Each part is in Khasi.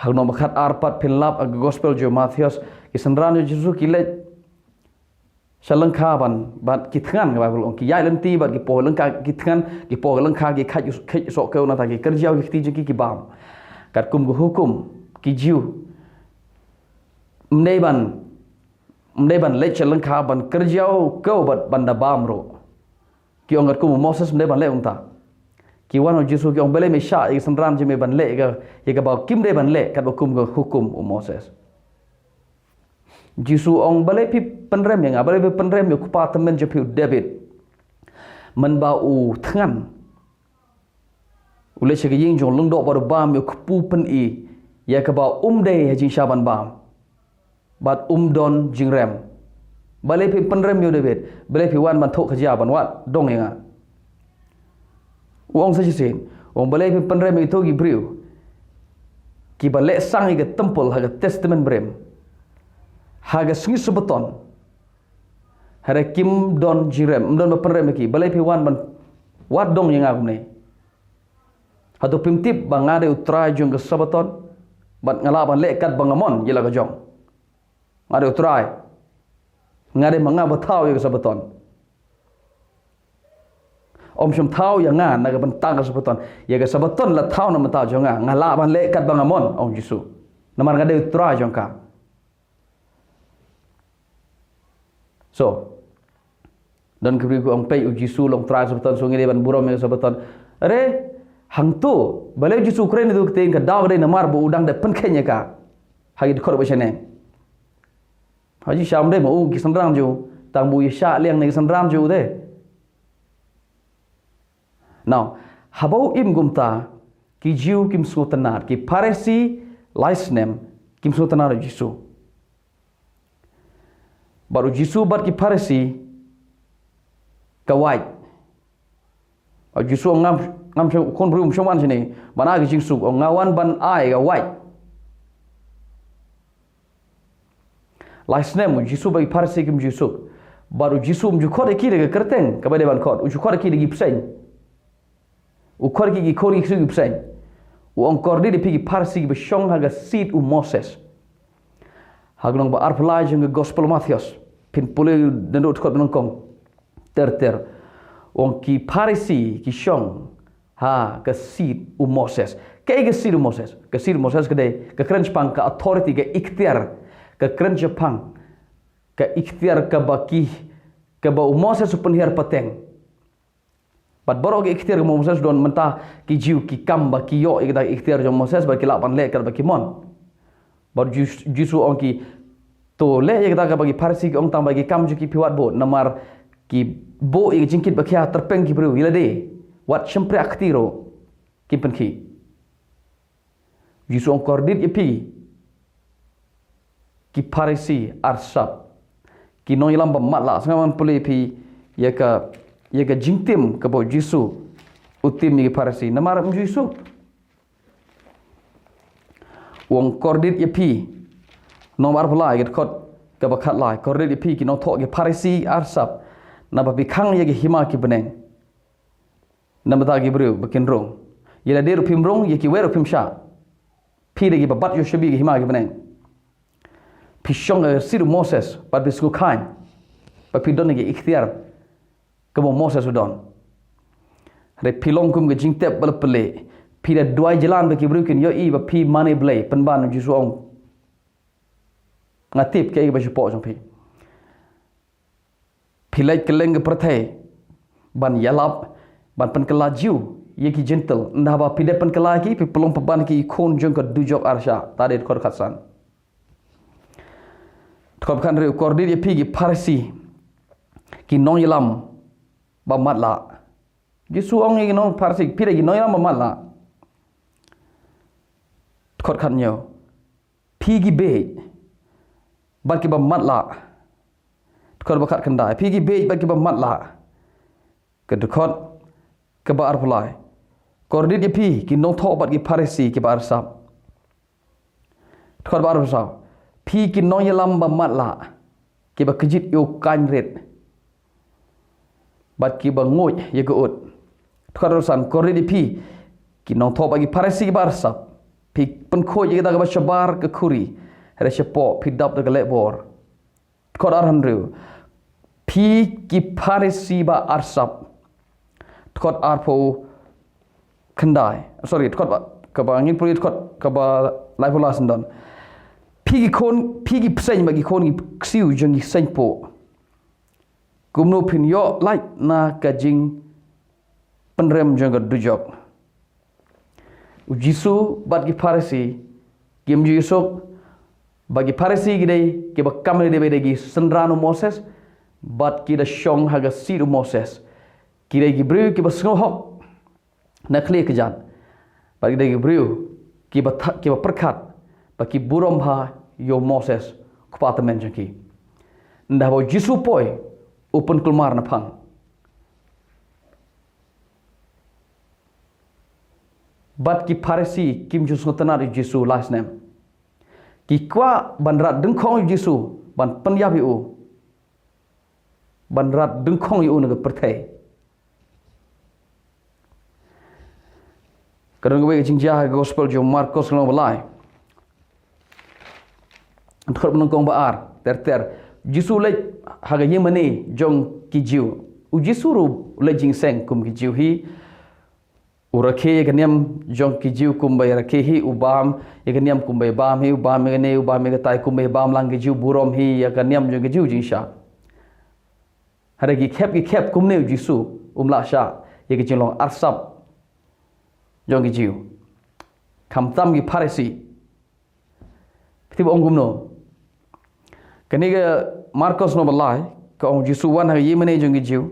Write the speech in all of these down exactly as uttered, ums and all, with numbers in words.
Ha ka lynnong ba khat ar pat phin lap ha ka gospel jong u Mathaios, ki synran jong u Jisu ki leit sha lyngkha ban, bad ki thngan, ka Baibl ong, ki ïaid lynti bad ki poh lyngkha, ki thngan, ki poh lyngkha, ki kheit, kheit sohkiew, nangta ki kyrjaw ki kti jong ki, ki bam. Katkum ka hukum ki Jiw, ym dei ban, ym dei ban leit sha lyngkha ban kyrjaw kiew bad ban da bam ruh. Ki ong katkum u Moses ym dei ban leh kumta. Ki wan ha u Jisu ki ong, balei me shah ïa ki synran jong me ban leh ïa ka, ïa kaba kim dei ban leh katba kum ka hukum u Moses. Jisu ong, balei phi pynrem ïa nga, balei phi pynrem ïa u kpa tymmen jong phi u David? Mynba u thngan u leit sha ka ïing jong u lyngdoh bad u bam ïa u kpu pyni ïa kaba um dei ha jingshah ban bam. Bad um don jingrem. Balei phi pynrem ïa u David? Balei phi wan ban thuh ka jia ban wad dong ïa nga? U ong sa shisien. U ong, balei phi pynrem ïa kito ki briew kiba leh sang ïa ka temple ha ka testament barim, ha ka sngi Sabbaton? Hynrei kim don jingrem, ym don ba pynrem ïa ki. Balei phi wan ban wad dong ïa nga kumne? Hato phim tip ba nga dei u Trai jong ka Sabbaton? Bad nga lah ban leh katba nga mon ïa la ka jong. Nga dei u Trai. Nga dei ma nga ba thaw ïa ka Sabbaton. Ym shym thaw ïa nga na ka bynta ka Sabbaton. Ïa ka Sabbaton la thaw na ka bynta jong nga. Nga lah ban leh katba nga mon, ong Jisu. Namar nga dei u Trai jong ka. So, don ki briew ki ong, peit, u Jisu u long Trai Sabbaton, so ngi dei ban burom ïa ka Sabbaton. Re, hangto, balei u Jisu u kren ïa kito ki ktien, ka daw ka dei namar ba u dang da pynkheiñ ïa ka ha ki dkhot ba shaneng. Ha jingshisha ym dei ma u, ki synran jong u, tang ba u ïashah liang na ki synran jong u te. Now, haba u im kumta, ki Jiw kim sngewtynnad, ki Pharisi lai snem kim sngewtynnad ïa u Jisu. Bad u Jisu bad ki Pharisi ka wait. U Jisu u ong, ngam, ngam shym, u Khun Briew um shym wan shane ban ai ka jingsuk, u ong, nga wan ban ai ka wait. Lai snem u Jisu bad ki Pharisi kim ju suk. Bad u Jisu um ju khot ïa ki da ka kyrteng kaba dei ban khot. U ju khot ïa ki da ki bseiñ. U khot ïa ki, ki khun ki ksuid ki bseiñ. U ong, kordit ïa phi ki Pharisi kiba shong ha ka seat u Moses. Ha ka lynnong ba arphew lai jong ka Gospel Mathaios, phin pule naduh dkhot ba nyngkong ter ter. U ong, ki Pharisi ki shong ha ka seat u Moses. Kaei ka seat u Moses? Ka seat u Moses ka dei, ka kren shaphang ka authority, ka iktiar. Ka kren shaphang ka iktiar kaba ki, kaba u Moses u pynhiar pateng. Bad baroh ki iktiar kaba u Moses u don, mynta ki Jiw ki kam ba ki ïoh ïa kita ki iktiar jong u Moses bad ki lah ban leh katba ki mon. Bad Jis-, Jisu u ong ïa ki, to leh ïa kata kaba ki Pharisi ki ong, tang ba ki kam jong ki phi wad buh, namar ki buh ïa ka jingkit ba khia tyrpeng ki briew ïa lade, wat shympriah kti ruh kim pynkhih. Jisu u ong, kordit ïa phi ki Pharisi arsap, ki nongïalam ba matlah. Sngap, ngan pule ïa phi ïa ka, ïa ka jingtim kaba u Jisu u tim ïa ki Pharisi. Namar ym ju suk. U ong, kordit ïa phi, lynnong ba arphew lai, ka dkhot kaba khatlai, kordit ïa phi ki nongthoh ki Pharisi arsap, naba phi khang ïa ki hima ki bneng, namar ta ki briew ba kin rung. Ïa lade ruh phim rung, ïa kiwei ruh phim shah. Phi dei kiba bat ïoh shabi ki hima ki bneng. Phi shong ha ka seat u Moses, bad phi sngew khaiñ ba phi don ïa ki iktiar kaba u Moses u don. Hynrei phi long kum ka jingtep ba la pynleh. Phi da duwai jlan ba ki briew kin ïohi ba phi mane Blei, pynban u Jisu u ong, nga tip kaei kaba shu pok jong phi. Phi leit kylleng ka pyrthei ban ïalap, ban pynkylla Jiw ïa ki Jentil. Ynda ba phi dei pynkylla ïa ki, phi pynlong pynban ïa ki khun jong ka dujok arshah. Ta dei dkhot khatsan. Dkhot khathynriew, kordit ïa phi ki Pharisi, ki nongïalam ba matlah. Jisu u ong ïa ki nong Pharisi, phi dei ki nongïalam ba matlah. Dkhot khathynñiew, phi ki bieit bad kiba matlah. Dkhot ba khatkhyndai, phi ki bieit bad kiba matlah. Ka dkhot kaba arphew lai, kordit ïa phi ki nongthoh bad ki Pharisi kiba arsap. Dkhot ba arphew saw, phi ki nongïalam ba matlah, kiba kjit ïa u kaiñ rit bad kiba nguid ïa ka ut. Dkhot arphew san, kordit ïa phi ki nongthoh bad ki Pharisi kiba arsap. Phi pynkhuid ïa kata kaba shabar ka khuri, hynrei shapoh phi dap da ka lehbor. Dkhot ar hynriew. Phi ki Pharisi ba arsap. Dkhot arphew khyndai. Sorry, dkhot ba, kaba ngin pule dkhot kaba laiphew lai syndon. Phi ki khun, phi ki bseiñ bad ki khun ki ksiew jong ki seiñpuh. Kumno phin ïoh lait na ka jingpynrem jong ka dujok? U Jisu bad ki Pharisi kim ju ïasuk, ba ki Pharisi ki dei kiba kam lei dei ba dei ki synran u Moses, bad ki da shong ha ka seat u Moses. Ki dei ki briew kiba sngewhok na khlieh kjat. Bad ki dei ki briew kiba tha-, kiba pyrkhat ba ki burom bha ïa u Moses, u kpa tymmen jong ki. Ynda haba u Jisu poi, u pynkulmar na phang. Bad ki Pharisi kim ju sngewtynnad ïa u Jisu lai snem. Ki kwah ban rat dyngkhong ïa u Jisu, ban pynïap ïa u, ban rat dyngkhong ïa u na ka pyrthei. Ka don kawei ka jingjia ha ka gospel jong u Markos lynnong ba lai. Dkhot ba nyngkong ba ar, ter ter. U Jisu u leit ha ka ïingmane jong ki Jiw. U Jisu ruh u leit jingïaseng kum ki Jiw hi. U rakhe ïa ka niam jong ki Jiw kumba ïa rakhe hi, u bam ïa ka niam kumba ïa bam hi, u bam ïa kane, u bam ïa katai kumba ïa bam lang ki Jiw, burom hi ïa ka niam jong ki Jiw jingshah. Hynrei ki khep ki khep kumne u Jisu, um lah shah ïa ka jinglong arsap jong ki Jiw. Khamtam ki Pharisi. Phi tip ba ong kumno? Kane ka Markos lynnong ba lai, ka ong u Jisu wan ha ka ïingmane jong ki Jiw.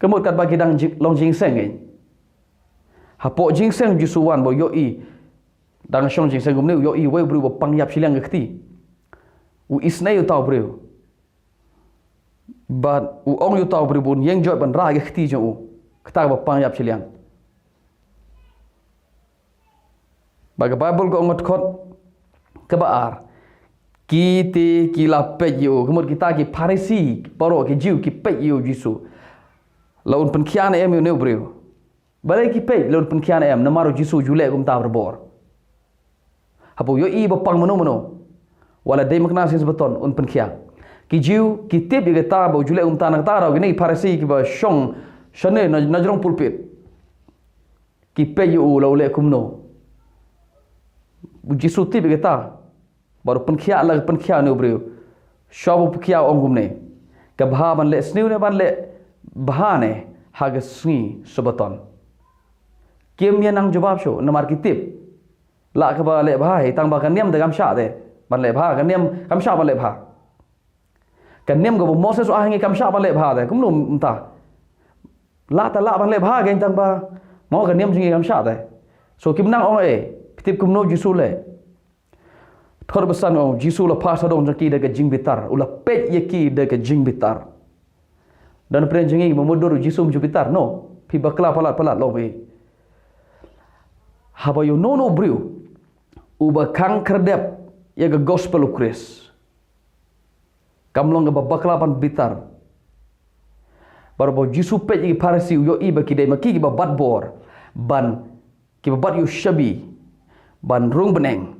Ka mut katba ki dang jing-, long jingïaseng kein. Hapoh jingïaseng u Jisu wan ba u ïohi. Dang shong jingïaseng kumne u ïohi uwei u briew ba pang ïap shiliang ka kti. U isynei ïa uta u briew. Bad u ong ïa uta u briew ba un ïeng joit ban rah ïa ka kti jong u. Kata kaba pang ïap shiliang. Ba ka Baibl ka ong ha dkhot kaba ar. Ki te ki la peit ïa u. Ka mut kita ki Pharisi, baroh ki Jiw ki peit ïa u Jisu. La un pynkhiah ne em ïa une u briew. Balei ki peit, la un pynkhiah ne em, namar u Jisu u ju leh kumta barabor. Haba u ïohi ba pang mano mano, wat la dei makna shisien sabaton un pynkhiah. Ki Jiw ki tip ïa kata ba u ju leh kumta, na kata ka daw kine ki Pharisi kiba shong shane na, na jrong pulpit. Ki peit ïa u la u leh kumno. U Jisu u tip ïa kata. Bad u pynkhiah la ka pynkhiah une u briew. Shuwa ba u pynkhiah u ong kumne. Ka bha ban leh sniew ne ban leh bha ne ha ka sngi sabaton? Kim ïa nang jubab shuh namar ki tip. Lah kaba leh bha hi, tang ba ka niam te kam shah te ban leh bha, ka niam kam shah ban leh bha. Ka niam kaba u Moses u ai ha ngi kam shah ban leh bha te, kumno mynta? Lah te lah ban leh bha kein tang ba, mo, ka niam jong ngi kam shah te. So kim nang ong ei, phi tip kumno u Jisu u leh? Dkhot ba san ong, u Jisu u la phas sha dong jong ki da ka jingbitar, u la peit ïa ki da ka jingbitar. Don pyrshah jong ngi ba mutdur u Jisu um ju bitar, no, phi bakla palat palat lok phi. Haba ïoh uno uno u briew uba khang khyrdep ïa ka gospel u Khrist, kam long kaba bakla ban bitar. Baroh ba u Jisu u peit ïa ki Pharisi u ïohi ba ki dei ma ki kiba bat bor ban, kiba bat ïa u shabi ban rung bneng.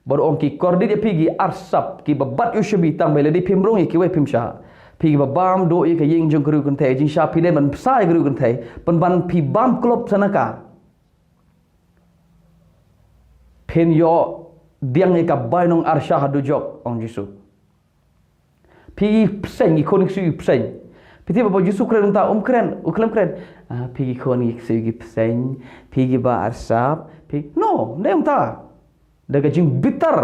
Bad u ong, ki kordit ïa phi ki arsap, kiba bat ïa u shabi tang ba lada phim rung ïa kiwei phim shah. Phi kiba bam duh ïa ka ïing jong ka riewkynthei, jingshah phi dei ban bsa ïa ka riewkynthei, pynban phi bam klop sa na ka. Phin ïoh pdiang ïa ka bainong arsap ha dujok, ong Jisu. Phi ki bseiñ, ki khun ki ksiew ki bseiñ. Phi tip ba u Jisu u kren kumta, um kren, u khlem kren, ah, phi ki khun ki ksiew ki bseiñ, phi kiba arsap, phi, no, ym dei kumta. Da ka jingbitar.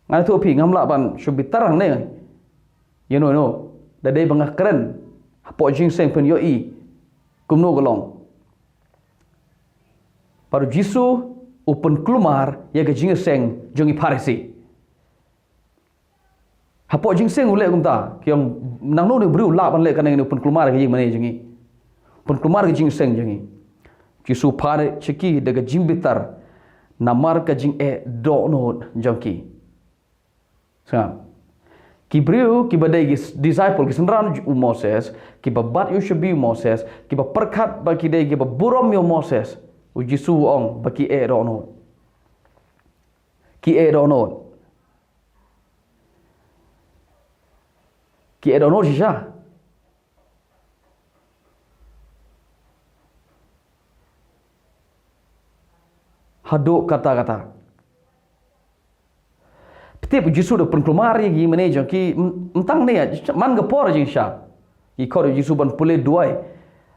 Ngan ïathuh phi, ngam lah ban shu bitar hangne. Ïa no, ïa no. Da dei ba nga kren hapoh jingïaseng phin ïohi kumno ka long. Bad u Jisu u pynkulmar ïa ka jingïaseng jong ki Pharisi. Hapoh jingïaseng u leh kumta, ki ong, nangno une u briew u lah ban leh kane, u pynkulmar ïa ka ïingmane jong ngi, u pynkulmar ïa ka jingïaseng jong ngi. Jisu u phah sha ki da ka jingbitar namar ka jingeh dohnud jong ki. Sngap. Ki briew kiba dei ki s-, disciple, ki synran u Moses, kiba bat ïa u shabi u Moses, kiba pyrkhat ba ki dei kiba burom ïa u Moses, U Jisu u ong ba ki eh dohnud. Ki eh dohnud. Ki eh dohnud shisha. Haduh katta katta. Phi tip u Jisu u da pynkulmar ïa ki mane jong ki, m-, mynta ne, man ka por jingshisha. Ki khot u Jisu ban pule duwai.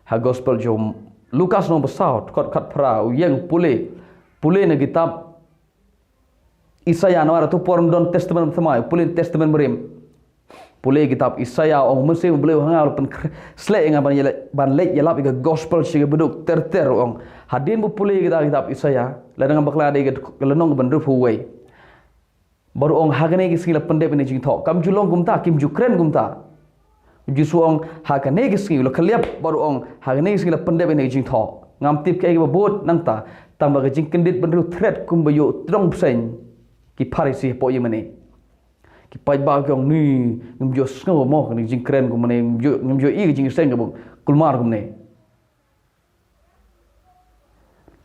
Ha gospel jong Lukas lynnong ba saw, dkhot khatphra, u ïeng pule. Pule na kitab Isaïah, namar ha tu por ym don Testament Thymmai, pule Testament Barim. Pule kitab Isaïah, ong, Mynsiem U Blei u ha nga, u la pynsleh ïa nga ban ïaleh, ban leit ïalap ïa ka gospel sha ki baduk ter ter, ong. Hadien ba u pule kitab, kitab Isaïah, la dang bakla dei ka lynnong kaba hynriewphew wei. Bad u ong, ha kane ka sngi la pyndep ïa kane ka jingthoh. Kam ju long kumta, kim ju kren kumta. U Jisu u ong, ha kane ka sngi, u la kylliap bad u ong, ha kane ka sngi la pyndep ïa kane ka jingthoh. Ngam tip kaei kaba bud nangta, tang ba ka jingkyndit bynriew thret kumba ïoh tdong bseiñ ki Pharisi hapoh ïing mane. Ki paidbah ki ong, ni, ngim ju sngew mo kane ka jingkren kumne, ngim ju, ngim ju i ka jingseng kaba kulmar kumne.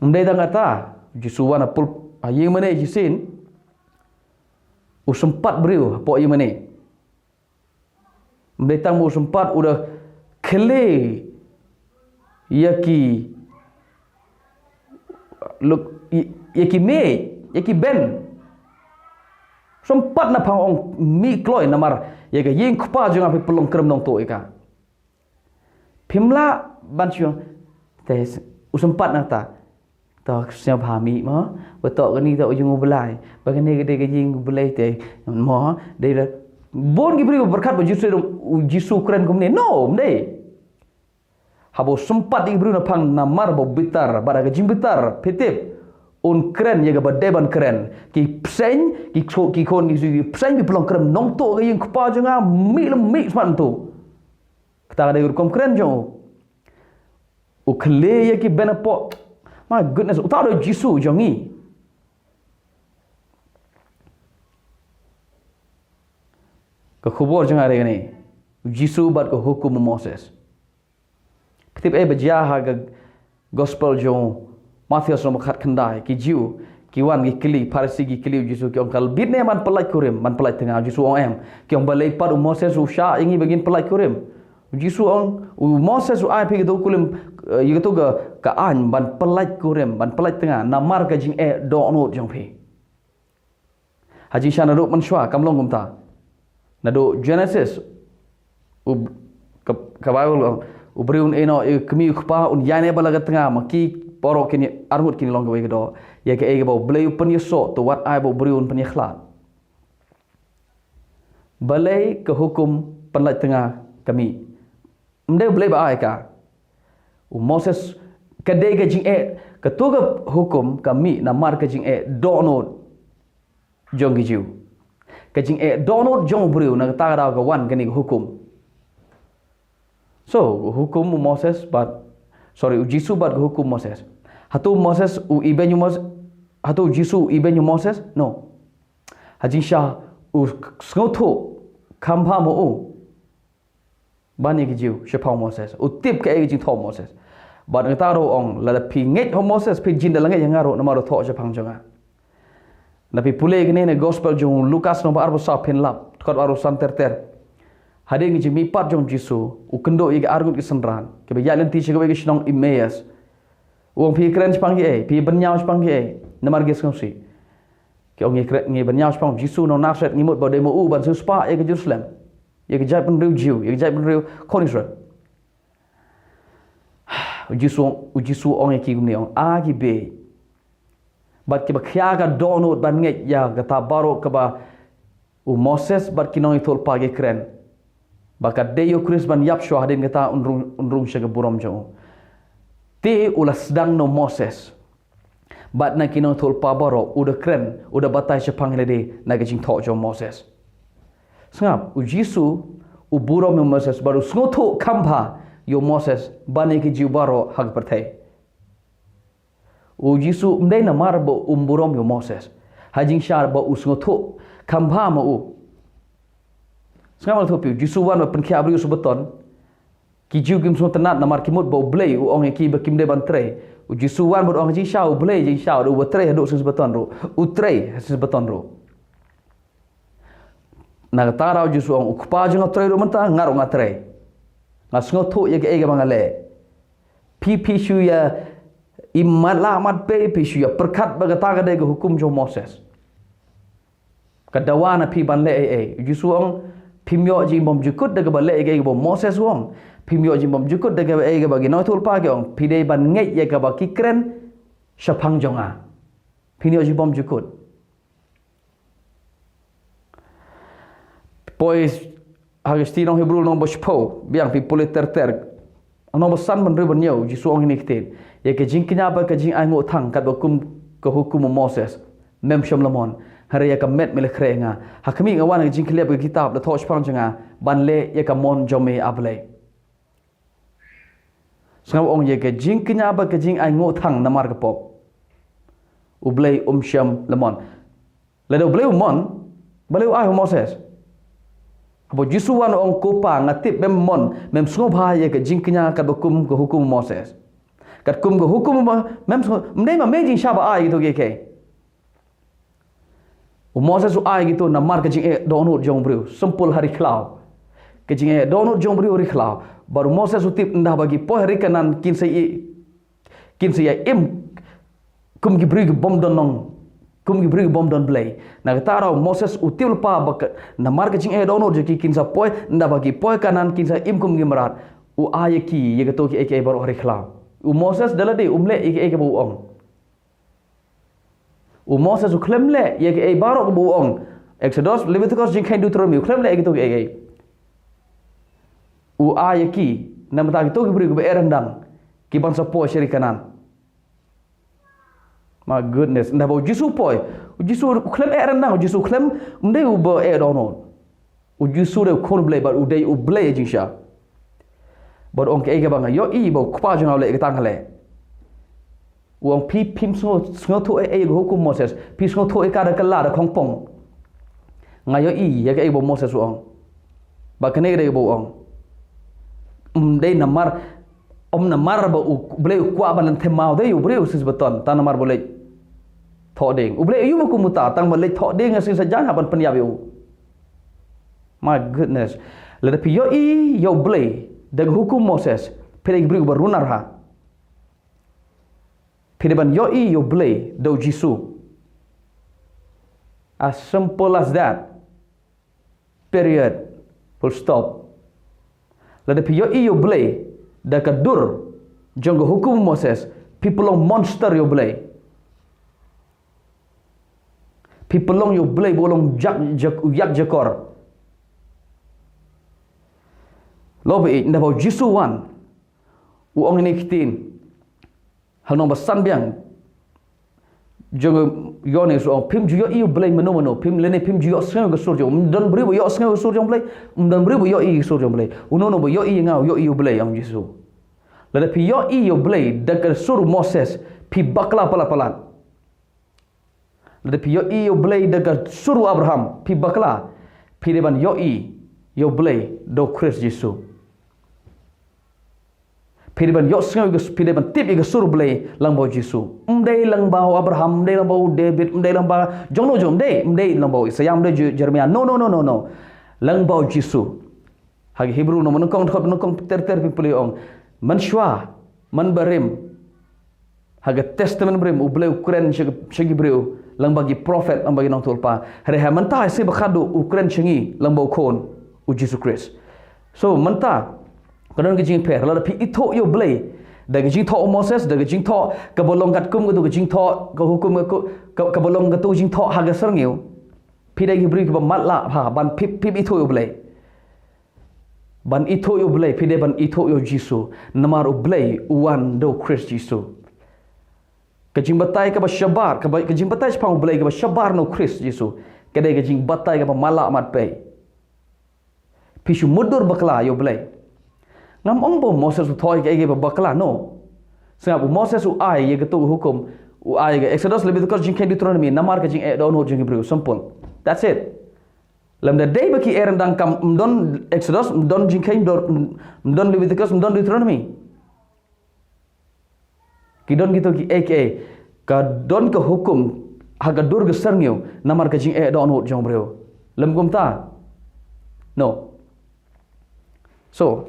Ym dei tang kata, u Jisu u wan ha pul, ha ïing mane shisien, u sympat briew hapoh ïing mane. Ym dei tang ba u sympat, u da khyllei ïa ki, luk, ïa, ïa ki miej, ïa ki ben. Sympat naphang, ong, mih kloi namar ïa ka ïing Kpa jong nga phi pynlong krem nongtuh ïa ka. Phim lah ban shu, te, u sympat nangta. To, sngewbha mih mo, ba to kane to u jong U Blei. Ba kane ka dei ka ïing U Blei te, mo, dei la. Bun ki briew ba pyrkhat ba u Jisu, u Jisu u kren kumne. No, ym dei. Haba u sympat ïa ki briew naphang namar ba u bitar, bad ha ka jingbitar, phi tip, un kren ïa kaba dei ban kren. Ki bseiñ, ki kho-, ki khun, ki, ki bseiñ, ki pynlong krem nongtuh ïa ka ïing Kpa jong nga, mih lem mih smat ntu. Kata ka dei ka rukom kren jong u. U khyllei ïa ki ben hapoh. My goodness, uta u dei u Jisu jong ngi. Ka khubor jong nga dei kane. U Jisu bad ka hukum u Moses. Phi tip ei ba jia ha ka gospel jong u Mathaios lynnong khatkhyndai, ki Jiw ki wan ki kylli, Pharisi ki kylli u Jisu, ki ong, ka bit ne ban pyllait kurim, ban pyllait tnga? U Jisu u ong em. Ki ong, balei pat u Moses u shah ïa ngi ba ngin pyllait kurim? U Jisu u ong, u Moses u ai phi katu ka kurim, eh, ïa katu ka, ka aiñ ban pyllait kurim, ban pyllait tnga, namar ka jingeh dohnud jong phi. Ha jingshisha naduh mynshuwa kam long kumta. Naduh Genesis, u, ka, ka Baibl, u briew un ïehnoh ïa u kmie u kpa, un ïaineh bad la ka tnga, ma ki baroh kin arngut kin long kawei ka doh. Ïa kaei kaba U Blei u pynïasoh, to wat ai ba u briew un pynïakhlad. Balei ka hukum pynlait tnga ka mih? Ym dei U Blei ba ai ka. U Moses, ka dei ka jingeh, katu ka hukum ka mih namar ka jingeh dohnud jong ki Jiw. Ka jingeh dohnud jong u briew, na kata ka daw ka wan kane ka hukum. So, hukum u Moses bad, sorry, u Jisu bad ka hukum Moses. Hato u Moses u ibeiñ u Mos-, hato u Jisu u ibeiñ u Moses? No. Ha jingshisha u sngewthuh kham bha ma u ban ïa ki Jiw shaphang u Moses. U tip kaei ka jingthoh u Moses. Bad nangta ruh u ong, lada phi ngeit ha u Moses, phi jin da la ngeit ïa nga ruh namar u thoh shaphang jong nga. Lada phi pule kane na gospel jong u Lukas lynnong ba arphew saw phin lap, dkhot arphew san ter ter. Hadien ka jingmihpat jong u Jisu, u kynduh ïa ki arngut ki synran kiba ïaid lynti sha kawei ka shnong Emmaus. U ong, phi kren shaphang kiei, phi bynñiaw shaphang kiei, namar ki sngewsih. Ki ong, ngi kren, ngi bynñiaw shaphang u Jisu nong Nasaret, ngi mut ba u dei ma u ban siewspah ïa ka Jerusalem, ïa ka jaitbynriew Jiw, ïa ka jaitbynriew khun Israel. U Jisu, u Jisu u ong ïa ki kumne, u ong, a ki bieit bad kiba khia ka dohnud ban ngeit ïa kata baroh kaba u Moses bad ki nongïathuhlypa ki kren, ba ka dei ïa u Khrist ban ïap shuwa, hadien kata un rung, un rung sha ka burom jong u. Te u la sdang na u Moses bad na ki nongïathuhlypa baroh, u da kren, u da batai shaphang ïalade na ka jingthoh jong u Moses. Sngap, u Jisu u burom ïa u Moses bad u sngewthuh kham bha ïa u Moses ban ïa ki Jiw baroh ha ka pyrthei. U Jisu ym dei namar ba um burom ïa u Moses. Ha jingshisha ba u sngewthuh kham bha ma u. Sngap, nga la ïathuh ïa phi, u Jisu u wan ban pynkhiah briew sha baton. Ki Jiw kim sngewtynnat namar ki mut ba U Blei u ong ïa ki ba kim dei ban trei. U Jisu wan bad u ong jingshisha, U Blei jingshisha, u ba trei haduh sien baton ruh. U trei sien baton ruh. Na kata ruh U Jisu u ong, U Kpa jong nga u trei ruh mynta, nga ruh nga trei. Nga sngewthuh ïa kaei kaba nga leh. Phi phi shu ïa i mat la mat pei, phi shu ïa pyrkhat ba kata ka dei ka hukum jong Moses. Ka dawa na phi ban leh ei ei. U Jisu u ong, phim ïoh jingbymjukut da kaba leh ei ei kaba Moses u ong. Phim ïoh jingbymjukut da kaba ei kaba ki nongïathuhlypa ki ong. Phi dei ban ngeit ïa kaba ki kren shaphang jong nga. Phim ïoh jingbymjukut. Poi ha ka shithi nong Hebru lynnong ba shiphew, biang phi pule ter ter. Lynnong ba san ban hynriew ban hynñiew, Jisu u ong ïa kine ki ktien. Ïa ka jingkñia bad ka jingainguh thang katba kum ka hukum u Moses, mem shym la mon. Hynrei ïa ka met me la khreh ïa nga. Ha khmih nga wan ha ka jingkylliap ka kitab, la thoh shaphang jong nga ban leh ïa ka mon jong me, A Blei. Sngap, u ong ïa ka jingkñia bad ka jingainguh thang namar ka pop, U Blei um shym la mon. Lada U Blei u mon, balei u ai ha u Moses? Haba U Jisu wan u ong, Ko Pa, nga tip mem mon, mem sngewbha ïa ka jingkñia katba kum ka hukum u Moses. Katkum ka hukum u Mo-, mem sngew, ym dei ma me jingshisha ba ai kito kiei kiei. U Moses u ai kito namar ka jingeh dohnud jong u briew, symple, ha ri khlaw. Ka jingeh dohnud jong u briew ha ri khlaw. Bad u Moses u tip ynda ba ki poi ha ri Kanaan kin sa i, kin sa ïa im kum ki briew ki bym don nong, kum ki briew ki bym don Blei. Na kata ruh u Moses u tip lypa ba ka, namar ka jingeh dohnud jong ki, kin sa poi, ynda ba ki poi Kanaan kin sa im kum ki mrad. U ai ïa ki ïa kato kiei kiei baroh ha ri khlaw. U Moses da lade um leh ïa kiei kiei ba u ong. U Moses u khlem leh ïa kiei baroh kaba u ong. Exodus, Leviticus, Jingkheiñ, Deuteronomi, u khlem leh ïa kito kiei kiei. U ai ïa ki namar kito ki briew kiba eh ryndang, ki ban sa poi sha ri Kanaan. My goodness, ynda ba u Jisu u poi, u Jisu u khlem eh ryndang, u Jisu u khlem, ym dei uba eh dohnud. U Jisu u dei u Khun u Blei bad u dei U Blei jingshisha. Bad u ong, kaei kaba nga ïohi ba u Kpa jong nga u leh, kata nga leh. U ong, phi phim sngew, sngewthuh ei ei ka hukum Moses, phi sngewthuh ei ka da kylla da khongpong. Nga ïohi ïa kaei ba u Moses u ong. Ba kane ka dei kaba u ong. Ym dei namar, ym namar ba U Blei u kwah ban lynthem maw dei u briew shisha baton, tang namar ba u leit thoh dieng. U Blei aïu ma kumta, tang ba leit thoh dieng shisha jaiñ ha ban pynïap ïa u. My goodness. Lada phi ïohi ïa U Blei da ka hukum Moses, phi dei ki briew kiba runar ha. Phi dei ban ïohi ïa U Blei da u Jisu. As simple as that. Period. Full stop. Lada phi ïohi ïa U Blei da ka dur jong ka hukum Moses, phi pynlong monster ïa U Blei. Phi pynlong ïa U Blei ba u long jak, jak, u ïakjakor. Lo ba ïeit, ynda ba u Jisu wan, u ong ïa kine ki ktien. Ha lynnong ba san biang jong u Ïoannis u ong, phim ju ïohi U Blei mano mano, phim lane phim ju ïohsngew ka sur jong, ym don briew ba ïohsngew ka sur jong U Blei, ym don briew ba ïohi ka sur jong U Blei. Uno uno ba ïohi ïa nga u ïohi U Blei, ong Jisu. Lada phi ïohi ïa U Blei da ka sur u Moses, phi bakla palat palat. Lada phi ïohi ïa U Blei da ka sur u Abraham, phi bakla, phi dei ban ïohi ïa U Blei da u Khrist Jisu. Phi dei ban ïohsngew, phi dei ban tip ïa ka sur U Blei lyngba u Jisu. Ym dei lyngba u Abraham, ym dei lyngba u David, ym dei lyngba jong no jong, ym dei, ym dei lyngba u Isaiah, ym dei Ju-, Jeremiah. No, no, no, no, no. Lyngba u Jisu. Ha ki Hebru lynnong ba nyngkong, dkhot nyngkong ter ter, phi pule, ong. Mynshuwa, mynbarim. Ha ka Testament barim, U Blei u kren sha ki, sha ki briew lyngba ki prophet, lyngba ki nongïathuhlypa. Hynrei ha mynta, ha ka Sngi Bakhatduh, u kren sha ngi lyngba u Khun, u Jisu Khrist. So mynta ka don ka jingpher, lada phi ithuh ïa U Blei da ka jingthoh u Moses, da ka jingthoh kaba long katkum katu ka jingthoh, ka hukum ka, ka, kaba long katu ka jingthoh ha ka syrngiew. Phi dei ki briew kiba matlah bha ban phi, phi ithuh ïa U Blei. Ban ithuh ïa U Blei, phi dei ban ithuh ïa u Jisu. Namar U Blei u wan da u Khrist Jisu. Ka jingbatai kaba shabar, kaba, ka jingbatai shaphang U Blei kaba shabar na u Khrist Jisu, ka dei ka jingbatai kaba matlah matpei. Phi shu mutdur bakla ïa U Blei. Ngam ong ba u Moses u thoh ïa kaei kaei ba bakla, no. Sngap, u Moses u ai ïa katu ka hukum, u ai ïa ka Exodus, Leviticus, Jingkheiñ, Deuteronomi, namar ka jingeh dohnud jong ki briew, simple. That's it. Lymda dei ba ki ei ryndang kam, ym don Exodus, ym don Jingkheiñ, ym don, ym don Leviticus, ym don Deuteronomy. Ki don kito ki ei ki ei. Ka don ka hukum ha ka dur ka syrngiew namar ka jingeh dohnud jong briew. Lym kumta? No. So,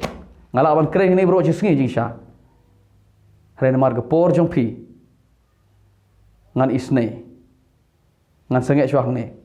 nga lah ban kren hangne baroh shi sngi jingshisha. Hynrei namar ka por jong phi, ngan isynei. Ngan sangeh shuwa hangne.